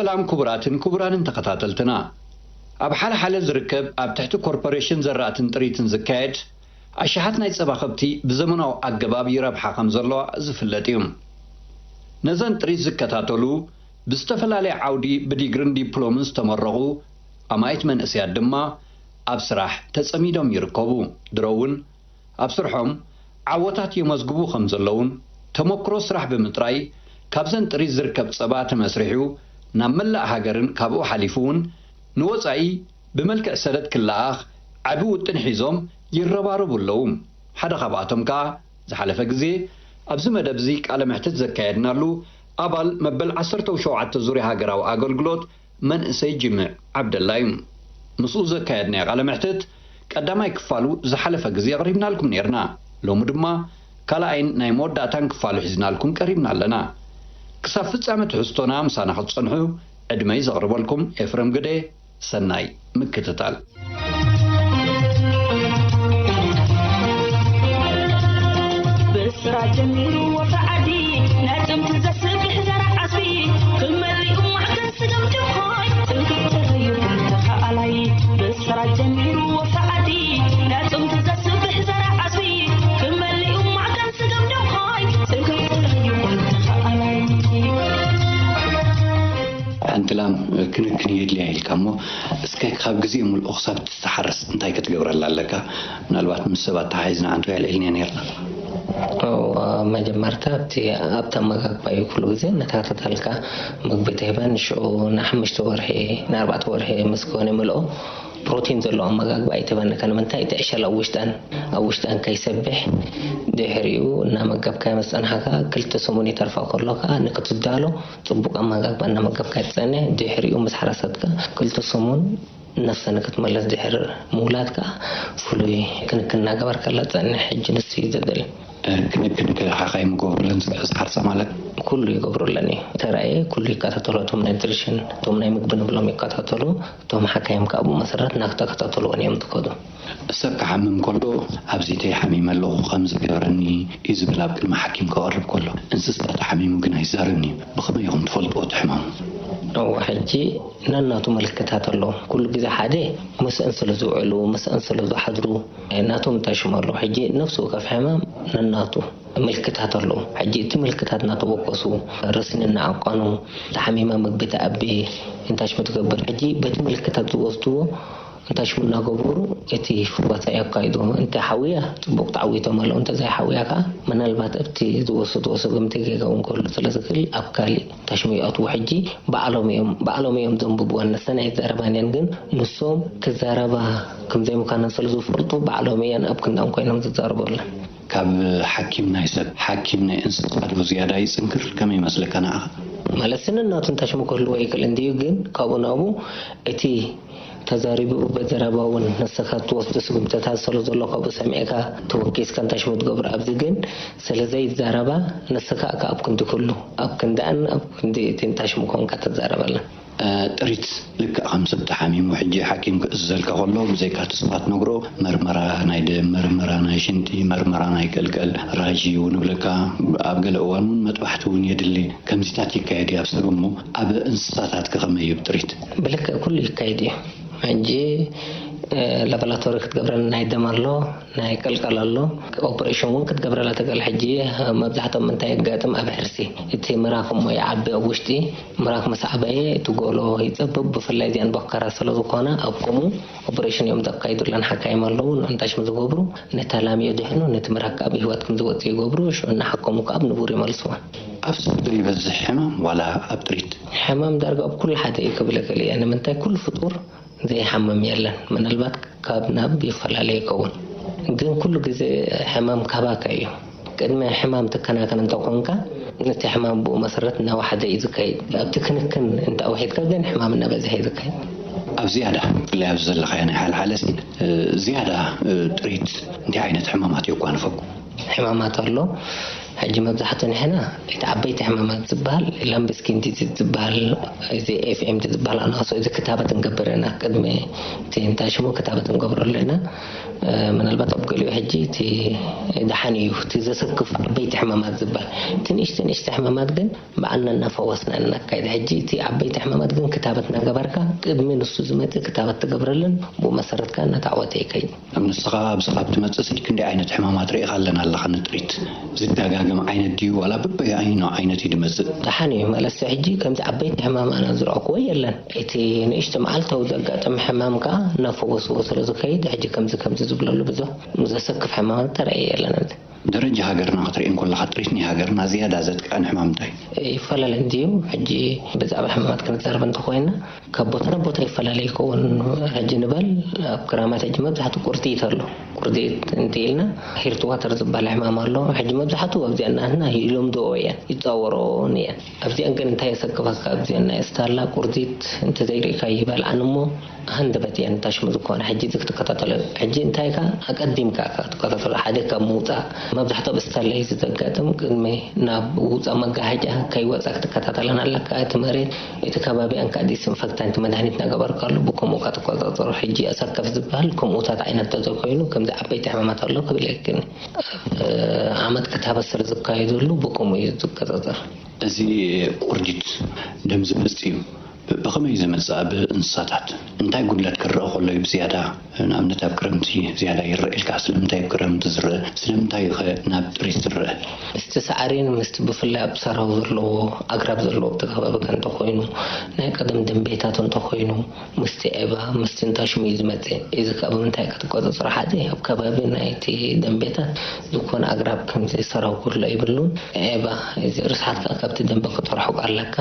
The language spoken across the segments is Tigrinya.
ሰላም ክቡራትን ክቡራንን ተኸታተልትና። ኣብ ሓለ ሓለ ዝርከብ ኣብ ትሕቲ ኮርፖሬሽን ዘራእትን ጥሪትን ዝካየድ ኣሽሓት ናይ ጸባ ከብቲ ብዘመናዊ ኣገባብ ይረብሓ ከም ዘለዋ ዝፍለጥ እዩ። ነዘን ጥሪት ዝከታተሉ ብዝተፈላለየ ዓውዲ ብዲግርን ዲፕሎምን ዝተመረቑ ኣማኢት መንእሰያት ድማ ኣብ ስራሕ ተጸሚዶም ይርከቡ። ድሮ እውን ኣብ ስርሖም ዓወታት የመዝግቡ ከም ዘለውን ተመክሮ ስራሕ ብምጥራይ ካብዘን ጥሪት ዝርከብ ጸባ ተመስሪሑ ናብ መላእ ሃገርን ካብኡ ሓሊፉ እውን ንወጻኢ ብመልክዕ ሰደድ ክለኣኽ ዓቢ ውጥን ሒዞም ይረባረቡ ኣለዉ። ሓደ ካብኣቶም ከኣ ዝሓለፈ ግዜ ኣብዚ መደብ እዚ ቃለ መሕትት ዘካየድናሉ ኣባል መበል ዓሰርተ ሸውዓተ ዙርያ ሃገራዊ ኣገልግሎት መንእሰይ ጅምዕ ዓብደላ እዩ። ምስኡ ዘካየድናዮ ቃለ መሕትት ቀዳማይ ክፋሉ ዝሓለፈ ግዜ ኣቕሪብናልኩም ነይርና። ሎሚ ድማ ካልኣይን ናይ መወዳእታን ክፋሉ ሒዝናልኩም ቀሪብና ኣለና። ክሳብ ፍጻመ ትሕዝቶና ምሳና ክትጸንሑ ዕድመይ ዘቕርበልኩም ኤፍረም ግደ። ሰናይ ምክትታል። ብስራ ጀሚሩ ወፍሪ ዓዲ ናይ ጥንቲ ዘስብሕ ዘርዓ ዓስቢ ክመሊኡ ማዕከን ስገም ድኾይ ጥንክር ተረዩ ተኸኣላይ ብስራ ጀሚሩ ወፍሪ ዓዲ ናይ ጥንቲ ዘስብሕ ዘርዓ ዓስቢ ክመሊኡ ማዕከን ስገም ድኾይ ጥንክር ተረዩ ተኸኣላይ። ሓንቲ ላም ክንክን የድልያ ኢልካ እሞ፣ እስከ ካብ ግዜ ምልኦ ክሳብ ትተሓረስ እንታይ ክትገብረላ ኣለካ? ምናልባት ምስ ሰባት ተሓሒዝና ሓንቲ ኣልዒልናያ ነይርና። እዎ፣ መጀመርታ ኣብቲ ኣብቲ ኣመጋግባ እዩ ኩሉ ግዜ እናተኸታተልካ ምግቢ ትህበን። ሽዑ ንሓሙሽተ ወርሒ ንኣርባዕተ ወርሒ ምስ ኮነ ምልኦ ፕሮቲን ዘለዎ ኣመጋግባ ኣይትህበን። ንምንታይ? እቲ ዕሸል ኣብ ውሽጠን ኣብ ውሽጠን ከይሰብሕ ድሕሪኡ እናመገብካዮ ምስ ጸናሕካ ክልተ ሰሙን ይተርፋ ከሎ ከኣ ንክትዳሎ ጽቡቕ ኣመጋግባ እናመገብካ ትጸንሕ። ድሕሪኡ ምስ ሓረሰትካ ክልተ ሰሙን ነፍሰ ንክትመለስ ድሕሪ ምውላድ ከኣ ፍሉይ ክንክን እናገበርካላ ትጸንሕ። ሕጂ ንሱ እዩ ዘደሊ። ክንክን ከ ሓካይም ይገብሩለን ዝሓርሳ ማለት? ኩሉ ይገብሩለን እዩ። ተራእየ ኩሉ ይከታተሉ። እቶም ናይ ኒትሪሽን፣ እቶም ናይ ምግቢ ንብሎም ይከታተሉ። እቶም ሓካይም ከኣ ብኡ መሰረት እናተከታተልዎን እዮም ዝኸዱ። ሰብ ክሓምም ከሎ፣ "ኣብዚ ተይ ሓሚመ ኣለኹ፣ ከምዚ ገብረኒ" እዩ ዝብል ኣብ ቅድሚ ሓኪም ከቐርብ ከሎ። እንስሳ ተሓሚሙ ግን ኣይዛረብን እዩ። ብኸመይ ኢኹም ትፈልጥዎ እቲ ሕማሙ? እወ፣ ሕጂ ነናቱ ምልክታት ኣለዎ። ኩሉ ግዜ ሓደ ምስአን ስለ ዝውዕሉ፣ ምስአን ስለ ዝሓድሩ፣ ናቶም እንታይ ሽም ኣለዎ። ሕጂ ነፍሲ ወከፍ ሕማም ነናቱ ምልክታት ኣለዎ። ሕጂ እቲ ምልክታት እናተወቀሱ፣ ረስኒ እናዓቀኑ፣ ተሓሚማ ምግቢ ትኣቢ፣ እንታይ ሽም ትገብር። ሕጂ በቲ ምልክታት ዝወስድዎ እንታይ ሽሙ እናገበሩ እቲ ፈወሳ የካይዱ። እንተ ሓውያ ጽቡቕ ተዓዊቶም ኣለዉ፣ እንተ ዘይሓውያ ከኣ ምናልባት ኣብቲ ዝወሰድዎ ስጉምቲ ጌጋ እውን ክህሉ ስለ ዝኽእል ኣብ ካሊእ እንታይ ሽሙ ይኣትዉ። ሕጂ ባዕሎም እዮም፣ ባዕሎም እዮም ዘንብብወን፣ ንሰን ኣይዛረባን እየን፣ ግን ንሶም ክዛረባ ከም ዘይምዃነን ስለ ዝፈልጡ ባዕሎም እየን ኣብ ክንዳን ኮይኖም ዝዛረበለን። ካብ ሓኪም ናይ ሰብ ሓኪም ናይ እንስሳ ዶ ዝያዳ ይጽንክር? ከመይ ይመስለካ ንዓኻ? ማለት ስንነቱ እንታይ ሽሙ ክህልዎ ይኽእል እንድዩ፣ ግን ካብኡ ናብኡ እቲ ተዛሪቡ በዘረባ እውን ንስኻ ትወስዶ ስጉምትታት ስለ ዘሎ ካብኡ ሰሚዕካ ተወኪስካ እንታይ ሽሙ ትገብሮ። ኣብዚ ግን ስለ ዘይዛረባ ንስኻ እካ ኣብ ክንዲ ኩሉ፣ ኣብ ክንዳኣን ኣብ ክንዲ እቲ እንታይ ሽሙ ኮንካ ትዛረበለን። እ፣ ጥሪት ልክዕ ከም ሰብ ተሓሚሙ ሕጂ ሓኪም ክእዝዘልካ ከሎ ብዘይካ እቲ ስፋ ትነግሮ መርመራ ናይ ደም፣ መርመራ ናይ ሽንቲ፣ መርመራ ናይ ቀልቀል፣ ራጂ እውን ይብለካ። ኣብ ገለ እዋን እውን መጥባሕቲ እውን የድሊ። ከምዚታት ይካየድ እዩ ኣብ ሰብ። እሞ ኣብ እንስሳታት ከ ከመይ እዩ ብጥሪት? ብልክዕ ኩሉ ይካየድ እዩ። ሕጂ፣ እ፣ ላቦራቶሪ ክትገብረን ናይ ደም ኣሎ፣ ናይ ቀልቀል ኣሎ። ኦፕሬሽን እውን ክትገብረላ ትኽእል። ሕጂ መብዛሕትኦም እንታይ የጋጥም? ኣብ ሕርሲ እቲ ምራኽ እሞ ይዓቢ ኣብ ውሽጢ። ምራኽ ምስ ዓበየ እቲ ጎሎ ይጸብብ። ብፍላይ እዚኣን ቦከራ ስለ ዝኾና ኣብ ከምኡ ኦፕሬሽን እዮም ዘካይዱለን ሓካይም ኣለዉ። ንእንታሽም ዝገብሩ ነታ ላም የድሕኑ፣ ነቲ ምራኽ ከኣ ብህይወት ከም ዝወጽእ ይገብሩ። ሽዑ እናሓከሙ ከኣ ኣብ ንቡር ይመልስዋ። ኣብ ሰብ ዶ ይበዝሕ ሕማም ዋላ ኣብ ጥሪት? ሕማም ዳርጋ ኣብ ኩሉ ሓደ እዩ ክብል እኽእል እየ። ንምንታይ? ኩሉ ፍጡር ዘይሓምም የለን። ምናልባት ካብ ናብ ይፈላለ ይኸውን። ግን ኩሉ ግዜ ሕማም ካባካ እዩ። ቅድሚ ሕማም ትከናኸን እንተኾንካ፣ ነቲ ሕማም ብኡ መሰረት እናወሓደ እዩ ዝካየድ። ኣብቲ ክንክን እንተ ኣውሒድካ ግን ሕማም እናበዝሐ እዩ ዝካየድ። ኣብ ዝያዳ፣ ብፍላይ ኣብዚ ዘለኻዮ ናይ ሓልሓለሲ፣ እ፣ ዝያዳ፣ እ፣ ጥሪት እንታይ ዓይነት ሕማማት የጓንፈኩም? ሕማማት ኣሎ። ሕጂ መብዛሕትኡ ንሕና እቲ ዓበይቲ ሕማማት ዝበሃል ላምበስኪን ዲዚዝ ዝበሃል፣ እዚ ኤፍኤምዲ ዝበሃል ኣናውሶ፣ እዚ ክታበት ንገብር ኢና። ቅድሚ እቲ እንታይ ሽሙ ክታበት ንገብረሉ ኢና። ምናልባት ኣብ ገሊኡ ሕጂ እቲ ደሓን እዩ፣ እቲ ዘሰክፍ ዓበይቲ ሕማማት ዝበሃል። እቲ ንእሽተ ንእሽተ ሕማማት ግን ባዕልና እናፈወስና እናካይድ። ሕጂ እቲ ዓበይቲ ሕማማት ግን ክታበት እናገበርካ፣ ቅድሚ ንሱ ዝመጽእ ክታበት ትገብረለን፣ ብኡ መሰረት ከኣ እናተዓወተ ይከይድ። ኣብ ንስኻ ኣብዚ ካብ ትመጽእ ስኢት ክንደይ ዓይነት ሕማማት ርኢኻ ኣለና ኣለኻ? ንጥሪት ዝደጋገም ዓይነት ድዩ ዋላ በበይኑ ዓይነት እዩ ድመጽእ? ደሓን እዩ ማለት ሕጂ ከምዚ ዓበይቲ ሕማም ኣነ ዝረኣኩዎ የለን። እቲ ንእሽቶ መዓልታዊ ዘጋጥም ሕማም ከኣ እናፈወስዎ ስለ ዝኸይድ ሕጂ ከምዚ ከምዚ ዝብለሉ ብዙሕ ዘሰክፍ ሕማማት ተራእየ የለን ኣብዚ። ደረጃ ሃገርና ክትርኢ እንከለኻ ጥሪት ናይ ሃገርና ዝያዳ ዘጥቅዐን ሕማም እንታይ? ይፈላለ እንድዩ። ሕጂ ብዛዕባ ሕማማት ክንዛረብ እንተኾይና ካብ ቦታ ናብ ቦታ ይፈላለ ይኸውን። ሕጂ ንበል ኣብ ክራማት ሕጂ መብዛሕትኡ ቁርዚት ኣሎ። ቁርዚት እንተኢልና ሂርት ዋተር ዝበሃል ሕማም ኣሎ። ሕጂ መብዛሕትኡ ኣብዚኣን ናትና ይለምድኦ እየን፣ ይጻወርኦን እየን። ኣብዚኣን ግን እንታይ የሰክፈካ? ኣብዚኣን ናይ እስታላ ቁርዚት እንተዘይርኢካ ይበልዓን እሞ ሃንደበት እየን ታሽሙ ዝኾነ። ሕጂ እዚ ክትከታተሎ፣ ሕጂ እንታይ ኢኻ ኣቀዲምካ ኢኻ ክትከታተሎ፣ ሓደ ካብ ምውጻእ መብዛሕትኡ ኣብ እስታላ እዩ ዘጋጥም። ቅድሚ ናብ ውጻእ መጋሃጫ ከይወጻ ክትከታተለን ኣለካ። እቲ መሬት እቲ ከባቢ ኣንካ ዲስኢንፈክታንት መድሃኒት እናገበርካሉ ብከምኡ ኢኻ ትቆጻጸሮ። ሕጂ ኣሰከፍ ዝበሃል ከምኡታት ዓይነት ተዘኮይኑ ከምዚ ዓበይቲ ሕማማት ኣሎ ክብል የክኒ። ኣብ ዓመት ክታበት ስለ ዝካየደሉ ብከምኡ እዩ ዝቆጻጸር። እዚ ቁርዲድ ደም ዝመጽእ እዩ። ብ-፣ ብኸመይ ዝመጽእ? ኣብ እንስሳታት እንታይ ጉድለት ክረአ ከሎ እዩ ብዝያዳ? ንኣብነት ኣብ ክረምቲ ዝያዳ ይረአ ኢልካ፣ ስለምንታይ ኣብ ክረምቲ ዝረአ? ስለምንታይ ኸ ናብ ጥሪት ዝረአ? ምስቲ ሳዕሪን ምስቲ ብፍላይ ኣብ ሰራው ዘለዎ ኣግራብ ዘለዎ ኣብቲ ከባቢ ከ እንተኾይኑ፣ ናይ ቀደም ደንቤታት እንተኾይኑ፣ ምስቲ ዒባ፣ ምስቲ እንታሽሙ እዩ ዝመጽእ። እዚ ከኣ ብምንታይ ክትቆጻጸሮ? ሓደ ኣብ ከባቢ ናይቲ ደንቤታት ዝኾነ ኣግራብ ከምዚ ሰራው ክህሉ ኣይብሉን። ዒባ፣ እዚ ርስሓት ከኣ ካብቲ ደንበ ክትርሕቆ ኣለካ።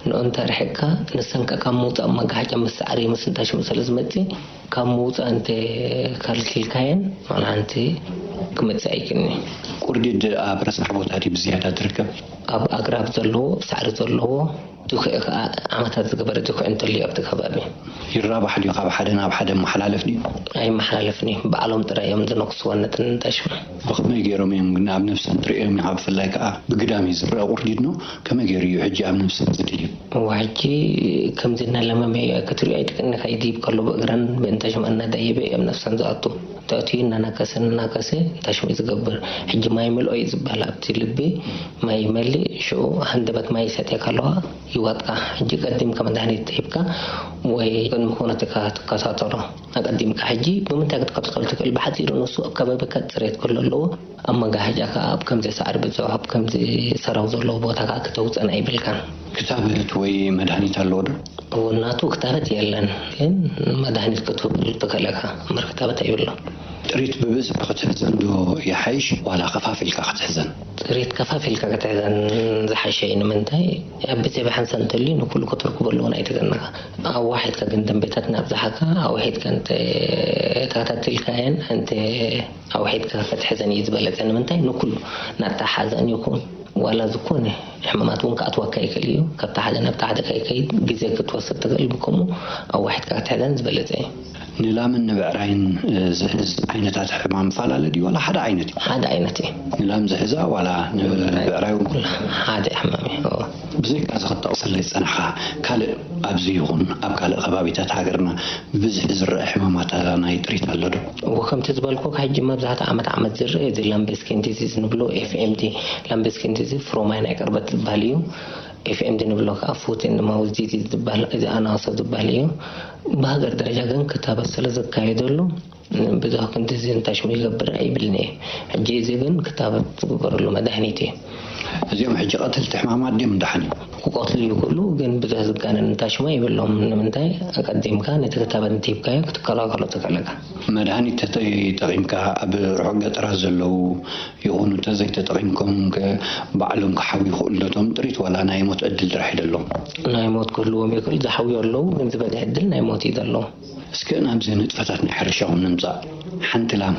ንኡ እንተ ርሒቅካ፣ ንሰን ከኣ ካብ ምውጻእ መጋሕጫ ምስ ሳዕሪ ምስ እንታሽሙ ስለ ዝመጽእ፣ ካብ ምውጻእ እንተ ከልኪልካየን፣ ዋላ ሓንቲ ክመጽእ ኣይክእልን እዩ። ቁርዲድ ኣብ ረሳሕ ቦታ ድዩ ብዝያዳ ዝርከብ? ኣብ ኣግራብ ዘለዎ፣ ኣብ ሳዕሪ ዘለዎ፣ ድኹዒ ከኣ ዓመታት ዝገበረ ድኹዒ እንተልዩ ኣብቲ ከባቢ። ይራባሕ ድዩ? ካብ ሓደ ናብ ሓደ መሓላለፍ ድዩ? ኣይመሓላለፍን እዩ። ባዕሎም ጥራይ እዮም ዝነክስወን ነተን እንታሽሙ። ብኸመይ ገይሮም እዮም ግን ኣብ ነብሰን ትርእዮም ኢኻ? ብፍላይ ከኣ ብግዳም እዩ ዝረአ ቁርዲድ ነው። ከመይ ገይሩ እዩ ሕጂ ኣብ ነብሰን ዝድይብ? እዋ፣ ሕጂ ከምዚ እናለመመ እዩ ክትሪኦ ኣይትክእልን ኢኻ። ይድይብ ከሎ ብእግረን ብእንታሽሙ እናደየበ እዮም ነብሰን ዝኣቱ። ተእትዩ እናናከሰ እናናከሰ እንታሽሙ እዩ ዝገብር። ሕጂ ማይ ምልኦ እዩ ዝበሃል። ኣብቲ ልቢ ማይ ይመልእ፣ ሽዑ ሃንደበት ማይ ይሰትየካ ኣለዋ፣ ይዋጥካ። ሕጂ ቀዲምካ መድሃኒት ሂብካ ወይ ቅድሚ ኩነትካ ትከታተሎ። ኣቀዲምካ ሕጂ ብምንታይ ክትከታተሎ ትኽእል? ብሓጺሩ ንሱ ኣብ ከባቢካ ጽሬት ክህሉ ኣለዎ። ኣብ መጋሕጫ ከኣ ኣብ ከምዚ ሳዕሪ ብዝሖ፣ ኣብ ከምዚ ሰራው ዘለዎ ቦታ ከኣ ክተውጽእን ኣይብልካን። ክታበት ወይ መድሃኒት ኣለዎ ዶ? እዎ፣ ናቱ ክታበት የለን፣ ግን መድሃኒት ክትህበሉ ትኽእል ኢኻ፣ እምበር ክታበት ኣይብሉን። ጥሪት ብብዝሒ ክትሕዘን ዶ ይሓይሽ ዋላ ከፋፊልካ ክትሕዘን? ጥሪት ከፋፊልካ ክትሕዘን ዝሓሸ እዩ። ንምንታይ? ኣብ ብዘይ ብሓንሳብ እንተልዩ ንኩሉ ከተርክበሉ እውን ኣይትኽእልን ኢኻ። ኣዋሒድካ ግን ደንቤታት እናብዛሕካ ኣዋሒድካ እንተ ተኸታቲልካየን፣ እንተ ኣዋሒድካ ክትሕዘን እዩ ዝበለጸ። ንምንታይ? ንኩሉ ናታ ሓዘን ይኹን ዋላ ዝኾነ ሕማማት እውን ክኣትወካ ይኽእል እዩ። ካብቲ ሓደ ናብቲ ሓደ ከይከይድ ግዜ ክትወስድ ትኽእል። ብከምኡ ኣዋሒድካ ክትሕዘን ዝበለጸ እዩ። ንላምን ንብዕራይን፣ እ፣ ዝሕዝ ዓይነታት ሕማም ይፈላለ ድዩ ዋላ ሓደ ዓይነት እዩ? ሓደ ዓይነት እዩ። ንላም ዝሕዛ ዋላ ንብዕራይ እውን? ኩላ ሓደ ሕማም እዩ። እዎ። ብዘይካ እዚ ክትጠቕሰለይ ዝጸናሕካ ካልእ ኣብዚ ይኹን ኣብ ካልእ ከባቢታት ሃገርና ብብዝሒ ዝረአ ሕማማት ናይ ጥሪት ኣሎ ዶ? እዎ፣ ከምቲ ዝበልኩካ ሕጂ መብዛሕትኡ ዓመት ዓመት ዝረአ እዚ ላምበስኪን ዲዚዝ ንብሎ ኤፍኤምዲ፣ ላምበስኪን ዲዚዝ ፍሮማይ ናይ ቅርበት ዝበሃል እዩ። ኤፍኤምዲ ንብሎ ከዓ ፉት ኤንድ ማውዝ ዲዚዝ ዝበሃል፣ እዚ ኣናዋሶ ዝበሃል እዩ። ብሃገር ደረጃ ግን ክታበት ስለ ዝካየደሉ ብዙሕ ክንድዚ እንታሽሙ ይገብር ኣይብልን እየ። ሕጂ እዚ ግን ክታበት ዝግበረሉ መድሃኒት እዩ። እዚኦም ሕጂ ቀተልቲ ሕማማት ድዮም? ደሓን እዩ። ክቀትሉ ይኽእሉ፣ ግን ብዙሕ ዝጋነን እንታሽሙ ኣይብሎም። ንምንታይ? ኣቀዲምካ ነቲ ክታበት እንተሂብካዮ ክትከላኸሎ ትኽእል ኢኻ። መድሃኒት ተተጠቒምካ ኣብ ርሑቕ ገጠራት ዘለዉ ይኹኑ ተዘይተጠቒምኩም ከ ባዕሎም ክሓውዩ ይኽእሉ ዶ እቶም ጥሪት ዋላ ናይ ሞት ዕድል ጥራሕ እዩ ዘለዎም? ናይ ሞት ክህልዎም ይኽእል፣ ዝሓውዩ ኣለዉ፣ ግን ዝበዝሕ ዕድል ናይ ሞት እዩ ዘለዎም። እስከ ናብዚ ንጥፈታት ናይ ሕርሻ እውን ንምጻእ። ሓንቲ ላም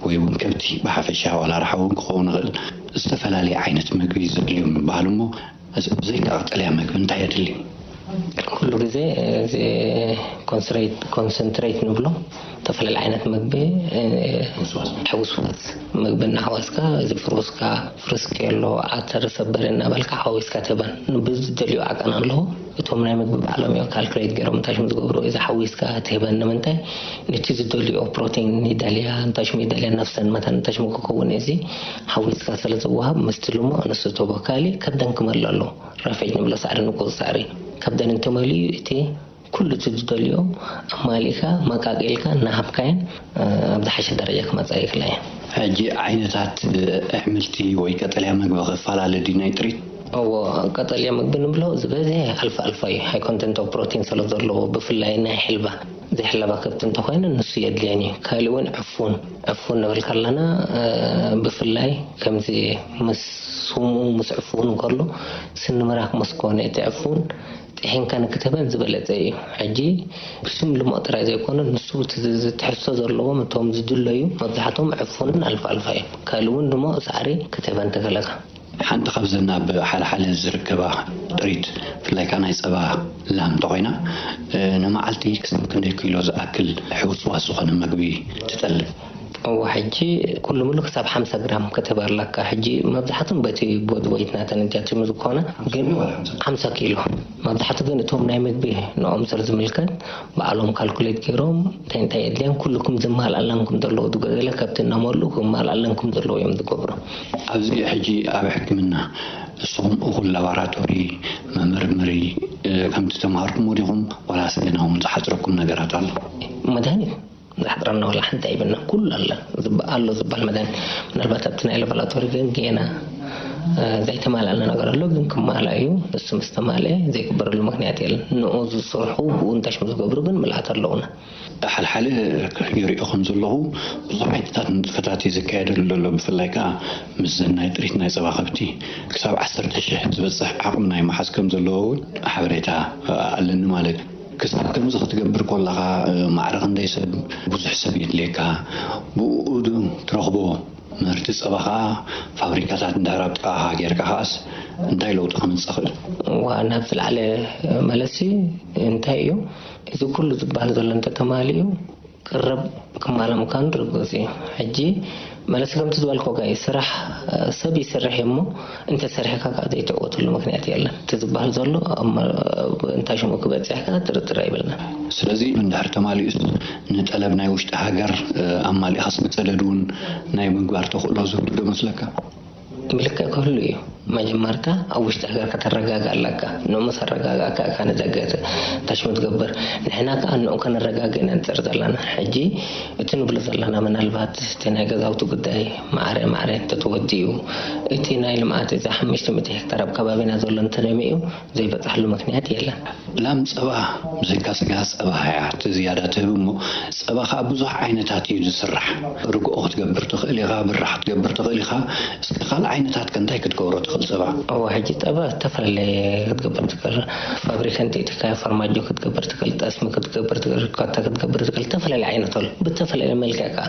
ወይ እውን ከብቲ ብሓፈሻ ዋላ ርሓ እውን ክኸውን ይኽእል፣ ዝተፈላለየ ዓይነት መግቢ ዘድልዮም ይበሃል እሞ፣ እዚ ብዘይካ ቀጠልያ መግቢ እንታይ የድሊ? ኩሉ ግዜ እዚ ኮንሰንትሬት ንብሎ ዝተፈላለዩ ዓይነት ምግቢ ሕውስዋስ ምግቢ እናሓወስካ፣ እዚ ፍሩስካ፣ ፍርስኬሎ፣ ኣተር፣ ሰበሪ እናበልካ ሓዊስካ ትህበን። ብዝደልዮ ዓቀን ኣለዎ። እቶም ናይ ምግቢ ባዕሎም እዮም ካልኩሌት ገይሮም እንታይ ሽም ዝገብሩ። እዚ ሓዊስካ ትህበን ንምንታይ? ነቲ ዝደልዮ ፕሮቲን ይደልያ፣ እንታይ ሽም ይደልያ፣ ነፍሰን መታን እንታይ ሽም ክኸውን፣ እዚ ሓዊስካ ስለ ዝወሃብ ምስቲ ልሞ ኣነሱ ትህቦ። ካሊእ ከብደን ክመልእ ኣለዎ። ራፌጅ ንብሎ ሳዕሪ፣ ንቁጽ ሳዕሪ ከብደን እንተመሊኡ፣ እቲ ኩሉ እቲ ዝደልዮ ኣማሊእካ መቃቂልካ እናሃብካየን ኣብ ዝሓሸ ደረጃ ክመጻ ይኽእላ እየን። ሕጂ ዓይነታት ኣሕምልቲ ወይ ቀጠልያ ምግቢ ክፈላለ ድዩ ናይ ጥሪት? እዎ፣ ቀጠልያ ምግቢ ንብሎ ዝበዝሐ ኣልፋ ኣልፋ እዩ። ሃይ ኮንተንት ኦፍ ፕሮቲን ስለ ዘለዎ፣ ብፍላይ ናይ ሕልባ፣ ዘይሕለባ ከብቲ እንተኾይኑ ንሱ የድልየን እዩ። ካልእ እውን ዕፉን፣ ዕፉን ንብል ከለና፣ እ፣ ብፍላይ ከምዚ ምስ ስሙ ምስ ዕፉን እንከሎ ስኒ ምራክ ምስ ኮነ እቲ ዕፉን ጥሒንካ ንክትህበን ዝበለጸ እዩ። ሕጂ ብስም ልሙዕ ጥራይ ዘይኮነ፣ ንሱ እቲ ዝ-፣ ትሕዝቶ ዘለዎም እቶም ዝድለዩ መብዛሕትኦም ዕፉንን ኣልፋ ኣልፋ እዮም። ካልእ እውን ድሞ ሳዕሪ ክትህበን ትኽእለካ። ሓንቲ ካብዘን ኣብ ሓልሓለ ዝርከባ ጥሪት፣ ብፍላይ ከኣ ናይ ጸባ ላም እንተኾይና፣ እ፣ ንመዓልቲ ክሳብ ክንደይ ኪሎ ዝኣክል ሕውስዋስ ዝኾነ መግቢ ትጠልብ? እወ፣ ሕጂ ኩሉ ሙሉ ክሳብ ሓምሳ ግራም ክትህባ ኣለካ። ሕጂ መብዛሕትኦም በቲ ቦዲ ዌይት ናተን እንቲያ ትም ዝኾነ ግን ሓምሳ ኪሎ። መብዛሕትኡ ግን እቶም ናይ ምግቢ ንኦም ስለ ዝምልከት ባዕሎም ካልኩሌት ገይሮም እንታይ እንታይ የድልየን ኩሉ ክም ዝማልኣለን ክም ዘለዎ ዝጎደለ ከብቲ እናመልኡ ክማልኣለን ክም ዘለዎ እዮም ዝገብሩ። ኣብዚ ሕጂ ኣብ ሕክምና ንስኹም እኹል ላቦራቶሪ፣ መመርመሪ፣ እ፣ ከምቲ ተምሃርኩሞ ዲኹም ዋላስ ገና እውን ዝሓጽረኩም ነገራት ኣሎ? መድሃኒት ዝሓጥረና ዋላ ሓንቲ ኣይብልና፣ ኩሉ ኣለ። ዝብ-፣ ኣሎ ዝበሃል መድሃኒት ምናልባት ኣብቲ ናይ ላቦራቶሪ ግን ገና፣ እ፣ ዘይተማልኣልና ነገር ኣሎ፣ ግን ክማልኣ እዩ። ንሱ ምስ ተማልአ ዘይግበረሉ ምክንያት የለን። ንኡ ዝሰርሑ ብኡ እንታይ ሽም ዝገብሩ ግን ምልኣት ኣለውና። ሓልሓለ ይሪኦ ከም ዘለኹ ብዙሕ ዓይነታት ንጥፈታት እዩ ዝካየደሉ ዘሎ። ብፍላይ ከኣ ምስ ናይ ጥሪት ናይ ጸባ ከብቲ ክሳብ ዓሰርተ ሽሕ ዝበጽሕ ዓቕሚ ናይ ምሓዝ ከም ዘለዎ እውን ሓበሬታ ኣለኒ ማለት እዩ። ክሳብ ከምዚ ክትገብር ከለኻ፣ እ፣ ማዕረ ክንደይ ሰብ፣ ብዙሕ ሰብ የድልየካ፣ ብኡ ድ-፣ ትረኽቦ ምህርቲ ጸባ ኸኣ ፋብሪካታት እንድሕር ኣብ ጥቓኻ ጌርካ ኸኣስ እንታይ ለውጢ ከምጽእ ኽእል? እዋ፣ ናብ ዝለዓለ መለሲ እንታይ እዩ? እዚ ኩሉ ዝበሃል ዘሎ እንተተማሊኡ ቅረብ ክማላእ ምዃኑ ርግጽ እዩ። ሕጂ መለሲ ከምቲ ዝበልኮ ጋይ ስራሕ፣ እ፣ ሰብ ይሰርሕ እሞ እንተሰሪሕካ ከኣ ዘይትዕወተሉ ምክንያት የለን። እቲ ዝበሃል ዘሎ ኣብ መ-፣ እንታይ ሽሙ ክበጽሕ ከኣ ጥርጥር ኣይብልናን። ስለዚ እንድሕር ተማሊኡስ ንጠለብ ናይ ውሽጢ ሃገር፣ እ፣ ኣማሊእኻስ ንሰደድ እውን ናይ ምግባር ተኽእሎ ዝህሉ ዶ መስለካ? ብልክዕ ክህሉ እዩ። መጀመርታ ኣብ ውሽጢ ሃገር ከተረጋግእ ኣለካ። ንኡ ምስ ኣረጋጋእካ እካ ንደገ ተ-፣ እንታይ ሽሙ ትገብር። ንሕና ከኣ ንኡ ከነረጋግእ ኢና ንጽር ዘለና። ሕጂ እቲ ንብሎ ዘለና ምናልባት እቲ ናይ ገዛውቲ ጉዳይ ማዕረ ማዕረ እንተተወዲኡ፣ እቲ ናይ ልምዓት እዚ ሓሙሽተ ሚእቲ ሄክታር ኣብ ከባቢና ዘሎ እንተደሚኡ ዘይበጽሓሉ ምክንያት የለን። ላም ጸባ ብዘይካ ስጋ ጸባ እያ እቲ ዝያዳ ትህብ እሞ፣ ጸባ ከኣ ብዙሕ ዓይነታት እዩ ዝስራሕ። ርግኦ ክትገብር ትኽእል ኢኻ፣ ብራ ክትገብር ትኽእል ኢኻ። እስከ ካልእ ዓይነታት ከ እንታይ ክትገብሮ ትኽእል ጸባ? እወ፣ ሕጂ ጸባ ዝተፈላለየ ክትገብር ትኽእል። ፋብሪካ እንተእቲካ ፋርማጆ ክትገብር ትኽእል፣ ጠስሚ ክትገብር ትኽእል፣ ሪኮታ ክትገብር ትኽእል፣ ዝተፈላለየ ዓይነት ኣሎ። ብዝተፈላለየ መልክዕ ከኣ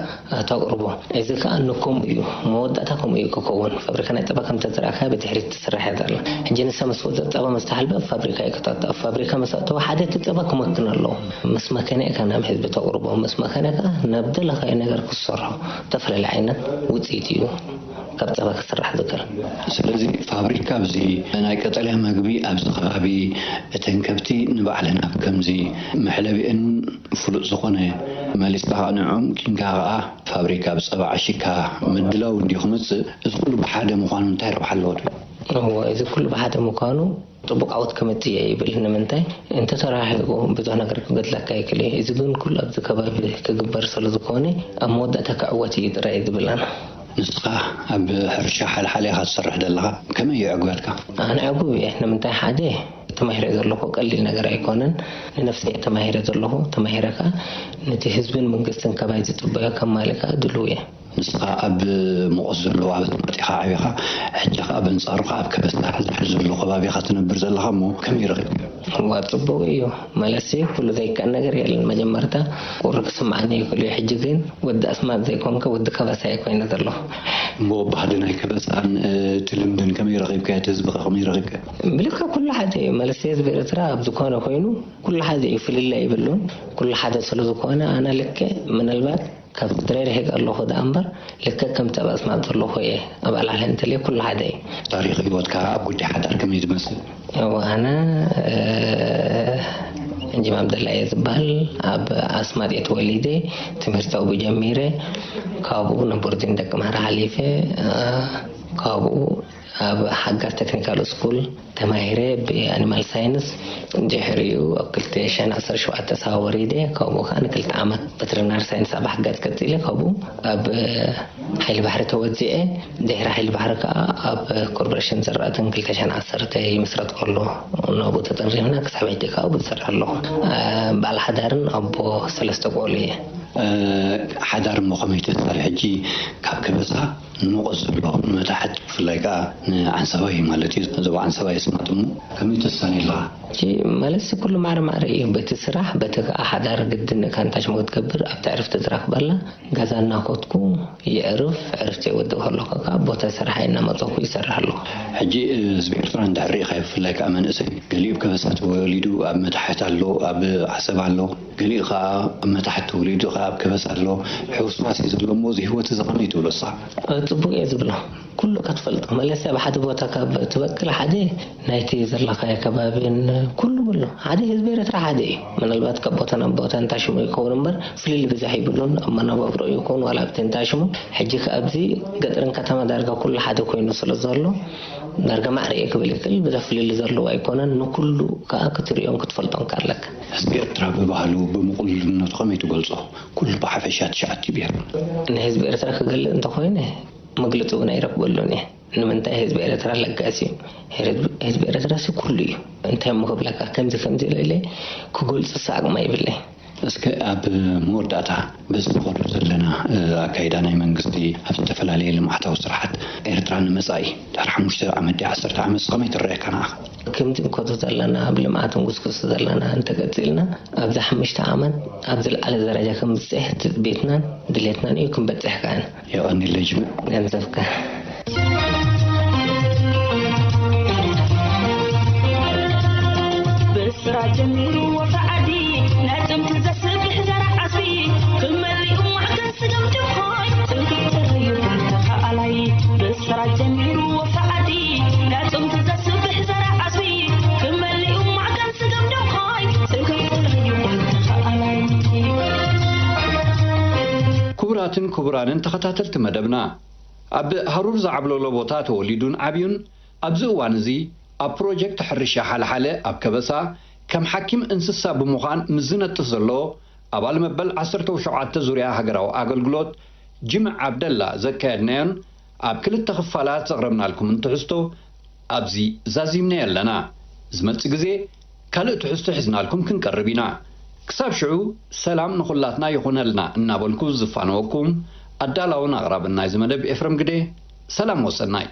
ተቕርቦ። እዚ ከኣ ንከምኡ እዩ፣ መወዳእታ ከምኡ እዩ ክኸውን። ፋብሪካ ናይ ጸባ ከም ተዘርኣካ ብድሕሪት ትስራሕ እያ ዘላ። ሕጂ ንሳ ምስ ወደት ጸባ ምስ ተሓልበ ኣብ ፋብሪካ እዩ ክተእቱ። ኣብ ፋብሪካ ምስ ኣእተወ ሓደ እቲ ጸባ ክመክን ኣለዎ። ምስ መከነ እካ ናብ ህዝቢ ተቕርቦ። ምስ መከነ ከኣ ናብ ደለኻዮ ነገር ክትሰርሖ። ዝተፈላለየ ዓይነት ውጽኢት እዩ ካብ ጸባ ክስራሕ ዝኽእል። ስለዚ ፋብሪካ ኣብዚ ናይ ቀጠልያ መግቢ ኣብዚ ከባቢ እተን ከብቲ ንባዕለን ኣብ ከምዚ መሕለቢአን ፍሉጥ ዝኾነ መሊስካ ከኣ ንዕኦም ኪንካ ከኣ ፋብሪካ ብጸባ ዓሺግካ ምድላው እንድዩ ክመጽእ፣ እዚ ኩሉ ብሓደ ምዃኑ እንታይ ረብሓ ኣለዎ ትብል? እወ፣ እዚ ኩሉ ብሓደ ምዃኑ ጽቡቕ ዓወት ከምጽእ እየ ይብል። ንምንታይ? እንተተረሓሒቑ ብዙሕ ነገር ክገድለካ ይክእል እዩ። እዚ ግን ኩሉ ኣብዚ ከባቢ ክግበር ስለ ዝኾነ፣ ኣብ መወዳእታ ክዕወት እዩ ጥራይ ዝብል ኣነ። ንስኻ ኣብ ሕርሻ ሓልሓል ኢኻ ትሰርሕ ዘለኻ፣ ከመይ እዩ ዕግበትካ? ኣነ ዕጉብ እየ። ንምንታይ? ሓደ፣ ተማሂረ ዘለኹ ቀሊል ነገር ኣይኮነን። ንነፍሰይ እየ ተማሂረ ዘለኹ። ተማሂረ ከኣ ነቲ ህዝብን መንግስትን ካባይ ዝጽበዮ ከማልእ ከኣ ድሉው እየ። ንስኻ ኣብ ሙቐት ዘለዎ ዓበታ መጢኻ ዓቢኻ፣ ሕጂ ኸኣ በንጻሩ ኸኣ ኣብ ከበሳ ዝሕል ዘሎ ከባቢኻ ትነብር ዘለኻ እሞ ከመይ ረኺብካዮ? እዋ፣ ጽቡቕ እዩ። መለሲ ኩሉ ዘይከኣል ነገር የለን። መጀመርታ ቁሪ ክስምዓኒ ይኽእል እዩ። ሕጂ ግን ወዲ ኣስማጥ ዘይኮንከ ወዲ ከበሳ እየ ኮይነ ዘለኹ። እሞ ባህሊ ናይ ከበሳን እቲ ልምድን ከመይ ረኺብካዮ? እቲ ህዝብኸ ከመይ ረኺብካዮ? ብልክዕ ኩሉ ሓደ እዩ። መለሲ ህዝቢ ኤርትራ ኣብ ዝኾነ ኮይኑ ኩሉ ሓደ እዩ። ፍልልይ ኣይብሉን። ኩሉ ሓደ ስለ ዝኾነ ኣነ ልክዕ ምናልባት ካብ ስድራይ ርሒቐ ኣለኹ ደኣ እምበር፣ ልክዕ ከምቲ ኣብ ኣስማጥ ዘለኹ እየ። ኣብ ኣልዓል እንተልየ ኩሉ ሓደ እዩ። ታሪኽ ህይወትካ ኣብ ጉዳይ ሓዳር ከመይ ትመስል? እወ፣ ኣነ እንጂም ኣብደላ እየ ዝበሃል። ኣብ ኣስማጥ እየ ተወሊደ። ትምህርቲ ኣብኡ ጀሚረ። ካብኡ ንቦርዲን ደቂ ማራ ሓሊፈ። ካብኡ ኣብ ሓጋዝ ቴክኒካል ስኩል ተማሂረ ብኣኒማል ሳይንስ። ድሕሪኡ ኣብ ክልተ ሽሕን ዓሰርተ ሸውዓተ ሳዋ ወሪደ። ካብኡ ከዓ ንክልተ ዓመት ቨተሪናሪ ሳይንስ ኣብ ሓጋዝ ቀፂለ። ካብኡ ኣብ ሓይሊ ባሕሪ ተወዚዐ። ድሕሪ ሓይሊ ባሕሪ ከዓ ኣብ ኮርፖሬሽን ዝራእትን ክልተ ሽሕን ዓሰርተ ይምስረት ከሎ ናብኡ ተጠሪፍና ክሳብ ሕጂ ከዓ ኣብኡ ዝሰርሕ ኣለኹ። በዓል ሓዳርን ኣቦ ሰለስተ ቆልዑ እየ። ሓዳር እሞ ከመይ ተሳሪ? ሕጂ ካብ ከበሳ ንሙቐት ዘሎ ንመታሕት ብፍላይ ከዓ ንዓንሰባ እዩ ማለት እዩ። ዞባ ዓንሰባ የስማጥ እሞ ከመይ ተሳኒ ኣለኻ? ሕጂ ማለትሲ ኩሉ ማዕረ ማዕረ እዩ። በቲ ስራሕ በቲ ከዓ ሓዳር ግድን እካ ንታሽሞ ክትገብር ኣብቲ ዕርፍቲ ዝረክበላ ገዛ እናኮትኩ የዕርፍ ዕርፍቲ የወድእ ከለኩ ከዓ ቦታ ስራሕ እናመፀኩ ይሰርሕ ኣለኩ። ሕጂ ህዝቢ ኤርትራ እንድሕር ርኢኻዮ ብፍላይ ከዓ መንእሰይ ገሊኡ ከበሳ ተወሊዱ ኣብ መታሕት ኣሎ፣ ኣብ ዓሰብ ኣሎ። ገሊኡ ኸዓ ኣብ መታሕት ተወሊዱ ኸዓ ኣብ ከበሳ ኣሎ። ሕውስዋስ እዩ ዘሎ እሞ እዚ ህይወት እዚ ኸመይ ትብሎ ንስኻ? ጽቡቕ እየ ዝብሎ። ኩሉ እካ ትፈልጦ መለስ ኣብ ሓደ ቦታ ካብ ትበቅል ሓደ ናይቲ ዘለኻዮ ከባቢን ኩሉ ብሎ ሓደ ህዝቢ ኤርትራ ሓደ እዩ። ምናልባት ካብ ቦታ ናብ ቦታ እንታሽሙ ይኸውን እምበር ፍልል ብዙሕ ይብሉን ኣብ መነባብሮ ይኹን ዋላ ኣብቲ እንታሽሙ ሕጂ ከ ኣብዚ ገጠርን ከተማ ዳርጋ ኩሉ ሓደ ኮይኑ ስለ ዘሎ ዳርጋ ማዕረ እየ ክብል ይኽእል። ብዙሕ ፍልል ዘለዎ ኣይኮነን። ንኩሉ ከኣ ክትርእዮን ክትፈልጦን ከኣ ኣለካ። ህዝቢ ኤርትራ ብባህሉ ብምቕሉልነቱ ከመይ ትገልጾ? ኩሉ ብሓፈሻ ትሽዓቲ ብሄር። ንህዝቢ ኤርትራ ክገልጽ እንተኾይነ መግለጺ እውን ኣይረኽበሉን እየ። ንምንታይ ህዝቢ ኤርትራ ለጋሲ እዩ። ህዝቢ ኤርትራ ሲ ኩሉ እዩ። እንታይ እሞ ክብለካ ከምዚ ከምዚ ኢለ ኢለ ክገልጾ ሲ ዓቕሚ ኣይብለይ። እስከ ኣብ መወዳእታ በዚ ንኸዶ ዘለና ኣካይዳ ናይ መንግስቲ ኣብ ዝተፈላለየ ልምዓታዊ ስራሓት ኤርትራ ንመጻኢ ድሕሪ ሓሙሽተ ዓመት ድያ ዓሰርተ ዓመት ከመይ ትረኣየካ ንዓኻ? ከምቲ ንከዶ ዘለና ኣብ ልምዓት ንጉስጉስ ዘለና እንተቀጺልና ኣብዚ ሓሙሽተ ዓመት ኣብ ዝለዓለ ደረጃ ከምብጽሕ ትጽቢትናን ድሌትናን እዩ ክንበጽሕ ከኣና። የቐንየለይ ጅምዕ። ገንዘብካ። ብስራ ጀሚሩ ወፍሪ ዓዲ ናይ ጥንቲ ዘስብሕ ዘርእ ዓስቢ ክመሊኡ ማዕከን ስገም ድኾይ ትንክፍ ተረዩ ተኸኣላይ ብስራ ጀሚሩ ወፍሪ ዓዲ ናይ ጥንቲ ዘስብሕ ዘርእ ዓስቢ ክመሊኡ ማዕከን ስገም ድኾይ ትንክፍ ተረዩ ተኸኣላይ። ክቡራትን ክቡራንን ተኸታተልቲ መደብና፣ ኣብ ሃሩር ዝዓብለሎ ቦታ ተወሊዱን ዓብዩን፣ ኣብዚ እዋን እዚ ኣብ ፕሮጀክት ሕርሻ ሓለሓለ ኣብ ከበሳ ከም ሓኪም እንስሳ ብምዃን ምስ ዝነጥፍ ዘሎ ኣባል መበል ዓሰርተ ሸውዓተ ዙርያ ሃገራዊ ኣገልግሎት ጅምዕ ዓብደላ ዘካየድናዮን ኣብ ክልተ ክፋላት ዘቕረብናልኩምን ትሕዝቶ ኣብዚ ዛዚምናዮ ኣለና። ዝመጽእ ግዜ ካልእ ትሕዝቶ ሒዝናልኩም ክንቀርብ ኢና። ክሳብ ሽዑ ሰላም ንኹላትና ይኹነልና እናበልኩ ዝፋነወኩም ኣዳላውን ኣቕራብን ናይዚ መደብ ኤፍረም ግደ፣ ሰላም ወሰናይ።